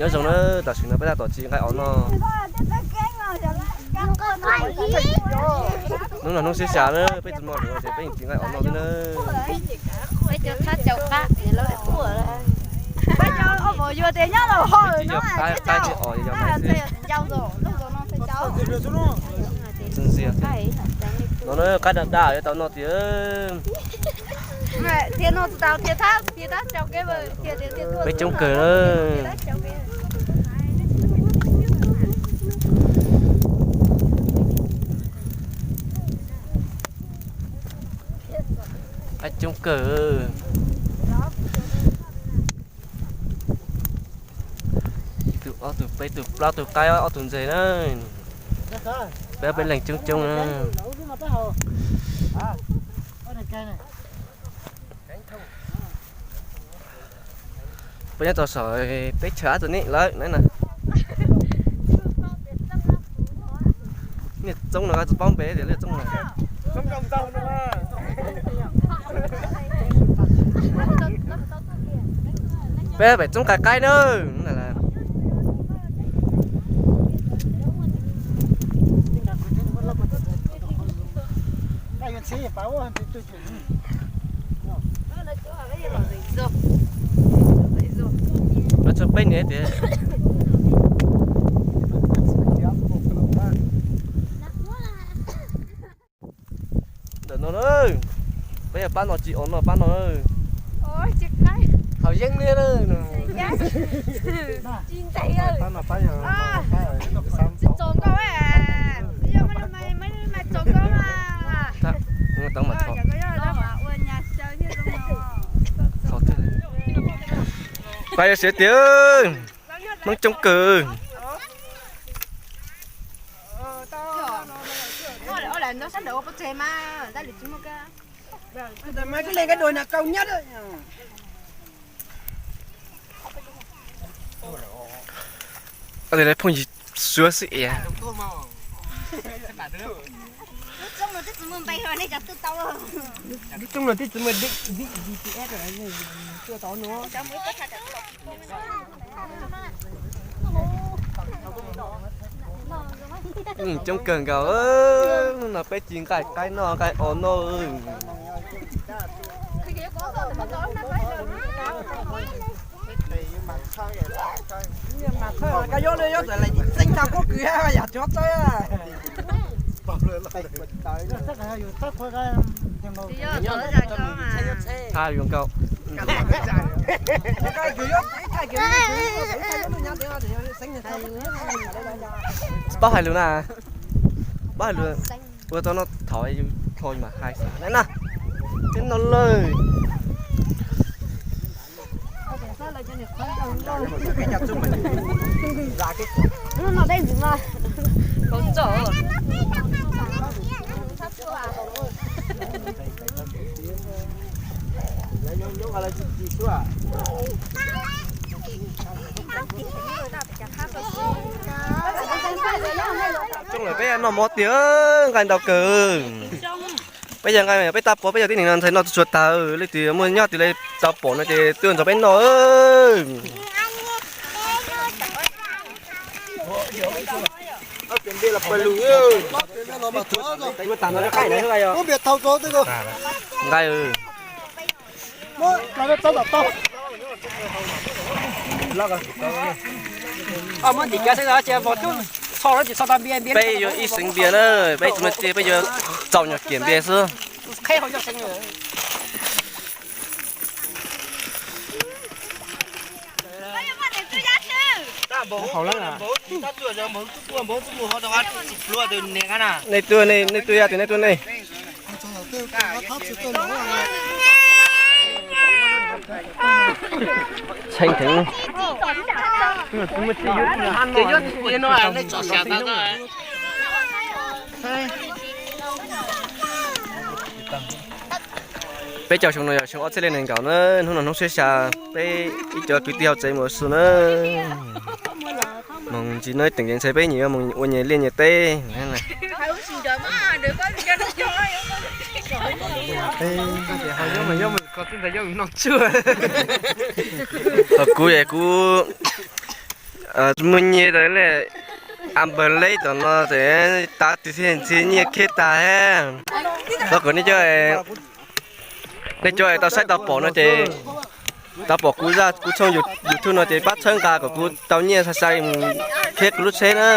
Zoo na, tam sim no peb tab tom tsis nqaij os noj. Hnub no hnub sib xyaw na, peb tsis muaj hluas ces peb yeej tsis nqaij os noj thiab na. Tsis yog qaib, qaib thiab os, yog mas xwb. Ntxim ntxias. No na, qaib daj daj yuav tau noj tiag. Peb coob kawg na. Qaib coob kawg. Ib tug, ob tug, peb tug, plaub tug qaib, ob tug ntses na. Peb, peb leeg coob coob na. Peb nyob rau saum teb chaws Ab Tsu Nim lawm na. Niag txoob no koj tsis paub npe tias niag txoob no. Peb pem txoob qaib qaib na. Lawv tshuav peb niam tias. Ntawm no na, peb yog pab no tsis os no pab no. Haus yeeb liab na. Tau mas txog. Pab yuav siav tiag, Hmoob coob kawg. Phooj ywg suav xwb es. Coob kawg nkaus, hnub no peb tsis nqaij qaib noj nqaij os noj. Koj yuav, yuav txawm lais txeeb tau pob kws yam tsuav txawb. Tha yuav nkaus. Tsis paub hais lus na. Paub hais lus, ua tau noj thov yus kho mas hais xav na. Twb noj lawm. Coob lawm peb noj mov tiag, nqaij ntau kawg. Peb yog nqaij peb tab pov peb yog tib neeg no ntshai noj tsis tshua tag, leej twg muaj nyob twg li tau pom no ces tuaj nrog peb noj. Nqaij. Peb yuav ib xeev npias na, peb tsis muaj tsiaj peb yuav txaus nyuag kiag npias xwb. Nej tuaj, nej tuaj yam twg nej tuaj nej. Tshee theev. Peb caug xyoo no yog xyoo ob txhiab leej nees nkaum na, hnub no hnub sib xya, peb ib cov kwv tij hauv tsev mus xwb na. Moog ntsis no teem ces ntshai peb nyias yuav mus ua nyias liaj nyias teb. Ho kuv es kuv Muaj nyiaj tas le, a npawg leb tom no tas, tav twg thiaj ntxi nyiaj khiav tag he. Thov kom nej cov, nej cov tau saib tau pom no ces, tau pom kuv zaj kuv tshooj YouTube no ces pab txhawb nqa kom kuv tau nyiaj sai sai mus khiav kuv lub tsheb na.